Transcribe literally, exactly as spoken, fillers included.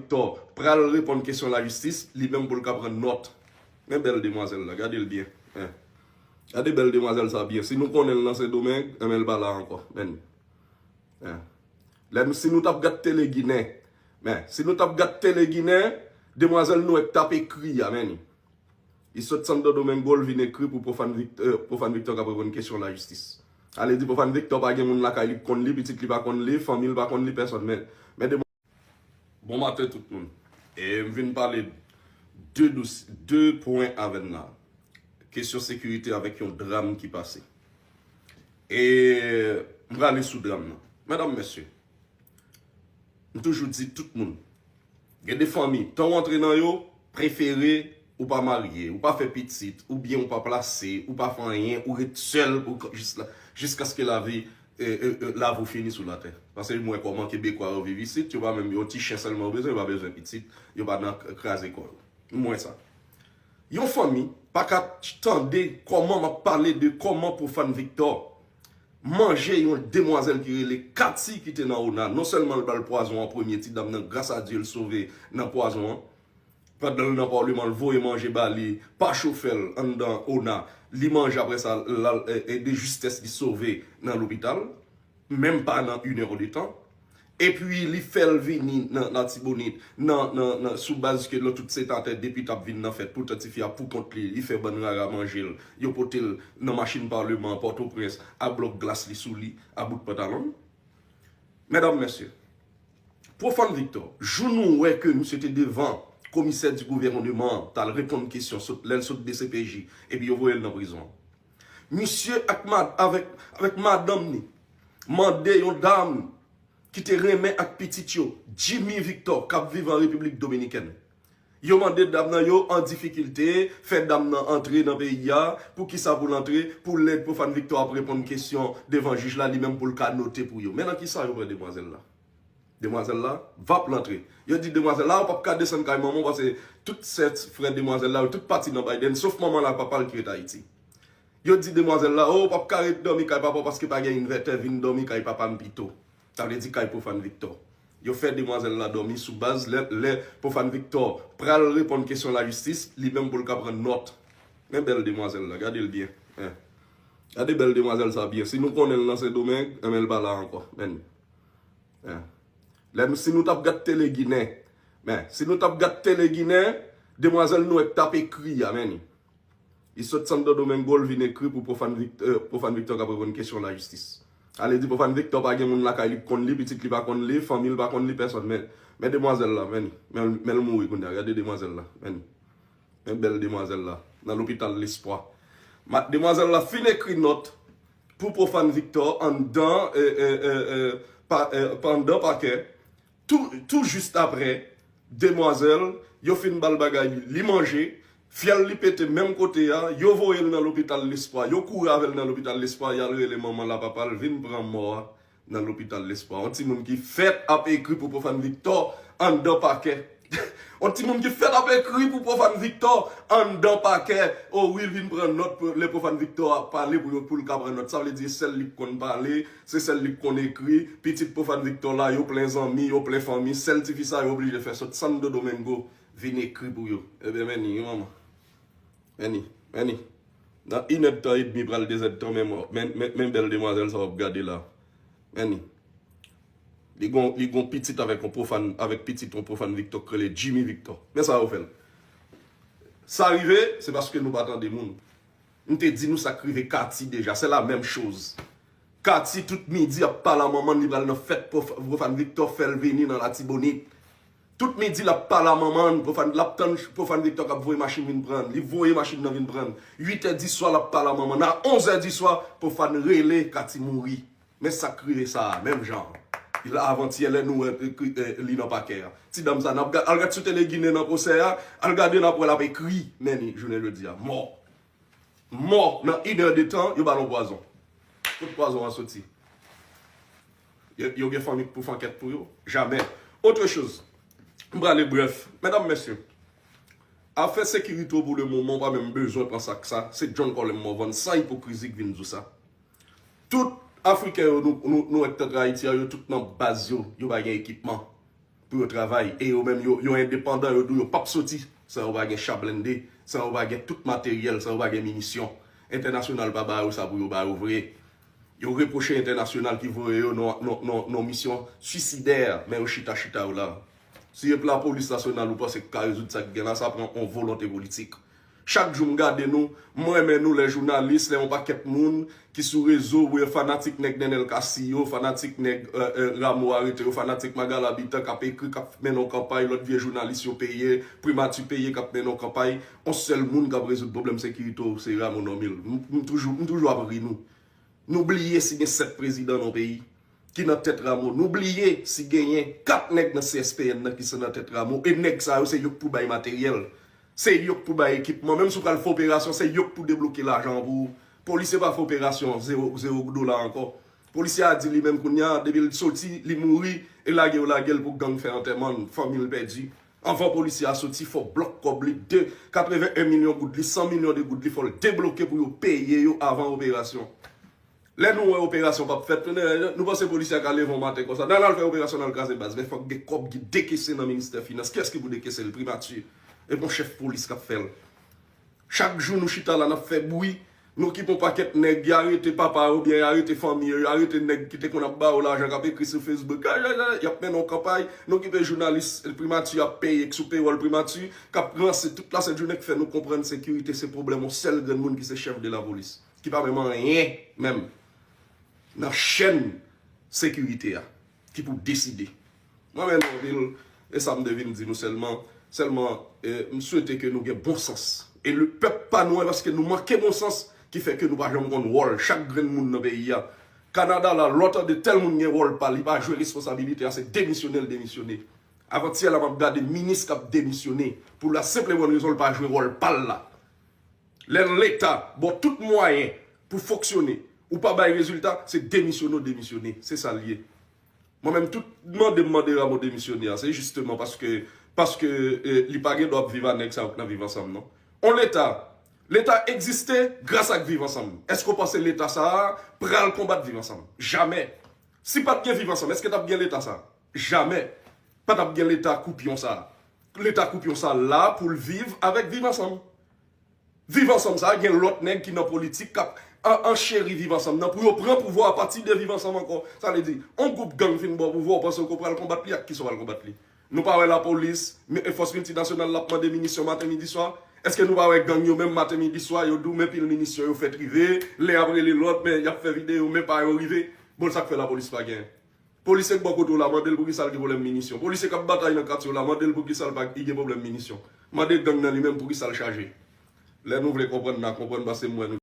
Victor pral reponn kesyon lajistis, li menm pou l ka pran nòt. Men bèl demwazèl la, gade l byen. Hein. Gade bèl demwazèl sa byen. Si nou konnen l nan Sendomeng, enben l pa la ankò. Men. Hein. Lè nou, si nou t ap gad Tele Ginen, men, si nou t ap gad Tele Ginen, demwazèl nou wè k t ap ekri a, men. Li sot Santo Domingo, l vin ekri pou Profane Victor, Profane Victor k ap reponn kesyon lajistis. Ale di Profane Victor pa gen moun lakay li k konn li, pitit li pa konn li, fanmi l pa konn li, pèsòn. Men, men de Bon maten tout moun. E m vin pale de dous, de pwen avè n la. Kesyon sekirite avèk yon dram ki pase. E m prale sou dram nan. Medam, mesye, m toujou di tout moun, gen de fanmi, tan w antre nan yo, prefere ou pa marye, ou pa fè pitit, oubyen ou pa plase, ou pa fè anyen, ou ret sèl pou k-, jis la, jiskaske lavi, e, e, e, lavi w fini sou latè. Paske m wè kòman Kebekwa yo viv isit, yo pa menm yon ti chen sèlman yo bezwen, yo pa bezwen pitit, yo pa nan k-, kraze kò yo. M wè sa. Yon fanmi pa ka tande kòman m ap pale de kòman Profane Victor manje yon demwazèl ki rele Cathy ki te nan Ona. Non sèlman l ba l pwazon an premye, ti dam nan, gras a Dye, l sove nan pwazon an. Pandan l nan palman, l voye manje ba li pa chofè l anndan Ona. Li manje, apre sa, l al, e, e, de justès li sove nan lopital, menm pa nan inèdtan. Epi li fè l vini nan Latibonit, nan, nan, nan, sou baz ke lòt tout se tatè depi t ap vin nan fèt, poutan tifi a pou kont li, li fè bann rara manje l, yo pote l nan machin palman an Pòtoprens, a blòk glas li sou li, a bout pantalon l. Medam, mesye, Profane Victor, jou nou wè ke misye te devan komisè di gouvèneman an, t al reponn kesyon sot, lè l sot D C P J, epi yo voye l nan prizon. Misye ak mad-, avèk, avèk madanm ni, mande yon dam ki te renmen ak pitit yo, Jimmy Victor, k ap viv an Repiblik Dominikèn. Yo mande dam nan, yo an difikilte, fè dam nan antre nan peyi a, poukisa pou l antre, pou lè Profane Victor ap reponn kesyon devan jij la, li menm pou l ka note pou yo. Men nan kisa yo pran demwazèl la? Demwazèl la, vap l antre. Yo di demwazèl la, ou p ap ka desann kay manman w, paske tout sè frè demwazèl la, yo tout pati nan Biden, sof manman l ak papa l ki ret Ayiti. Yo di demwazèl la, o, ou p ap ka ret dòmi kay papa w paske pa gen envètè, vin dòmi kay papa m pito. Sa vle di kay Profane Victor. Yo fè demwazèl la dòmi sou baz lè, lè Profane Victor pral reponn kesyon lajistis, li menm pou l ka pran nòt. Men bèl demwazèl la, gade l byen. Hein. Gade bèl demwazèl sa byen. Si nou konnen l nan Sendomeng, enben l pa la ankò. Men. Hein. Lè nou, si nou t ap gad Tele Ginen, men, si nou t ap gad Tele Ginen, demwazèl nou wè k t ap ekri a, men. Li sot Santo Domingo, l vin ekri pou Profane Vic-, e, Profane Victor k ap reponn kesyon lajistis. Ale di Profane Victor pa gen moun lakay li k konn li, pitit li pa konn li, fanmi l pa konn li, pèsòn. Men, men demwazèl la, men, men, men l mouri kounye a. Gade demwazèl la, men. Men bèl demwazèl la, nan lopital Lespwa. Ma-, demwazèl la fin ekri nòt pou Profane Victor anndan, e, e, e, e, pa, e, pa anndan pakè. Tou, tou jis apre, demwazèl, yo fin ba l bagay, li manje, fyèl li pete menm kote a, yo voye l nan lopital Lespwa, yo kouri avè l nan lopital Lespwa, y al rele manman l ak papa l vin pran mò a nan lopital Lespwa. Yon timoun ki fèt ap ekri pou Profane Victor anndan pakè. Yon timoun ki fèt ap ekri pou Profane Victor anndan pakè. O wi, l vin pran nòt pou, lè Profane Victor ap pale pou yo, pou l ka pran nòt. Sa vle di se sèl li k konn pale, se sèl li k konn ekri. Pitit Profane Victor la, yo plen zanmi, yo plen fanmi. Sèl tifi sa yo oblije fè sot Santo Domingo vin ekri pou yo. Ebyen, men ni, manman. Men ni, men ni. Nan inèdtan edmi pral dezèdtan, men, men, men, men bèl demwazèl sa w ap gade la. Men ni. Li gon, li gon pitit avèk yon Profane, avèk pitit yon Profane Victor k rele Jimmy Victor. Men sa yo fè l. Sa rive, se paske nou pa tande moun. M te di nou sa k rive Cathy deja, se la menm choz. Cathy, tout midi, ap pale a manman l, li pral nan fèt Prof-, Profane Victor fè l vini nan Latibonit. Tout midi, l ap pale a manman l, Profane, l ap tann Profane Victor k ap voye machin vin pran l. Li voye machin nan vin pran l. Uit è di swa, l ap pale a manman l. A onz è di swa, Profane rele Cathy mouri. Men sa k rive sa a, menm jan. L avantyè lè nou wè, e, e, li nan pakè a. Ti dam sa, n ap ga-, al gad sou Tele Ginen nan pwosè a, al gade n ap wè l ap ekri, men ni, jounen jodi a, mò. Mò nan inèdtan, yo ba l yon pwazon. Kot pwazon an soti? Yo, yo gen fanmi k pou fè ankèt pou yo? Jamè. Otre choz. M prale brèf. Medam, mesye, afè sekirite w pou le moman, w pa menm bezwen panse ak sa. Se John Colem Morvan, san ipokrizi, k vin di w sa. Tout Afriken yo nou, nou, nou wè k t antre Ayiti a, yo tout nan baz yo, yo pa gen ekipman. pou yo travay. E yo menm, yo, yo endepandan, yo di w yo p ap soti san yo pa gen cha blende, san yo pa gen tout materyèl, san yo pa gen minisyon. Entènasyonal pa ba yo sa pou yo ba yo vre. Yo repwoche entènasyonal ki voye yo nan, nan, nan, nan misyon swisidè, men yo chita, chita yo la. Si e pou lapolis nasyonal ou panse ki ka rezoud sa k gen la, sa pran yon volonte politik. Chak jou m gade nou, m renmen nou lè jounalis, lè yon pakèt moun ki sou rezo, wi, fanatik nèg Nenel Cassy yo, fanatik nèg, euh, euh, Rameau arete yo, fanatik Magal Habitant k ap ekri, k ap mennen yon kanpay, lòt vye jounalis yo peye, Primati peye k ap mennen yon kanpay. Yon sèl moun k ap rezoud pwoblèm sekirite w, se Rameau Normil. M, m toujou, m toujou ap ri nou. Nou bliye si gen sèt prezidan nan peyi ki nan tèt Rameau. Nou bliye si genyen kat nèg nan C S P N nan ki se nan tèt Rameau. E nèg sa yo, se yo k pou bay materyèl. Se yo k pou bay ekipman. Menm si w pral fè operasyon, se yo k pou debloke lajan an pou ou. Polisye pa fè operasyon, zewo, zewo dola ankò. Polisye a di li menm kounye a, depi l soti, li mouri, e lage yo lage l pou gang fè antèman l, fanmi l pèdi. Anvan polisye a soti, fò w blòk kòb li, de, katreven en milyon goud li, san milyon de goud li, fò l debloke pou yo peye yo avan operasyon. Lè nou wè operasyon p ap fèt, nou panse polisye a ka leve yon maten konsa, n al, al fè operasyon, n al kraze baz, men fòk gen kòb ki dekese nan ministè finans. Kiyès ki pou dekese l? Primati. E pa yon chèf polis k ap fè l. Chak jou nou chita la, n ap fè bri. Nou okipe yon pakèt nèg, y arete papa yo, oubyen y arete fanmi yo, y arete nèg ki te konn ap ba yo lajan, k ap ekri sou Facebook. Ay, ay, ay, y ap mennen yon kanpay. Nou okipe jounalis Primati ap peye, k sou pewòl Primati, k ap ranse tout lasent jounen, k fè nou konprann sekirite se pwoblèm yon sèl grenn moun ki se chèf de lapolis, ki pa menm anyen menm nan chèn sekirite a, ki pou deside. Mwen menm, anpil, e sa m te vin di nou sèlman, sèlman, e, m swete ke nou gen bon sans. E le pèp pa nou an, paske nou manke bon sans, ki fè ke nou pa janm konn wòl chak grenn moun nan peyi a. Kanada la, lè w tande tèl moun gen wòl pa l, li pa jwe responsabilite a, se demisyone l demisyone. Avantyè la, m ap gade minis k ap demisyone, pou la senp e bòn rezon l pa jwe wòl pa l la. Lè Leta ba w tout mwayen pou fonksyone, ou pa bay rezilta, se demisyone w demisyone. Se sa l ye. Mwen menm, tout mande m mande Rameau demisyone a, se jisteman paske, paske, eh, li pa gen dwa ap viv a nèg sa yo k nan Viv Ansanm, non. On Leta, Leta egziste gras ak Viv Ansanm. Èske w panse Leta sa a pral konbat Viv Ansanm? Jamè. Si pa t gen Viv Ansanm, èske t ap gen Leta sa a? Jamè. Pa t ap gen Leta koupyon sa a. Leta koupyon sa a la pou l viv avèk Viv Ansanm. Viv Ansanm sa a, gen lòt nèg ki nan politik k ap an, ancheri Viv Ansanm nan pou yo pran pouvwa apati de Viv Ansanm ankò. Sa vle di, on gwoup gang fin ba w pouvwa, w panse w pral konbat li, ak kisa w pral konbat li? Nou pa wè lapolis, mi-, fòs miltinasyonal la ap mande minisyon maten, midi, swa? Èske nou pa wè gang yo menm maten, midi, swa, yo di w men pil minisyon yo fèt rive, len ap rele lòt, men y ap fè videyo, men pa yo rive? Bon, sa k fè lapolis pa genyen? Polisye k bò kote w la, mande l poukisa l gen pwoblèm minisyon. Polisye k ap batay nan katye w la, mande l poukisa l pa, li gen pwoblèm minisyon. Mande gang nan li menm poukisa l chaje. Lè nou vle konprann, n a konprann, paske m wè nou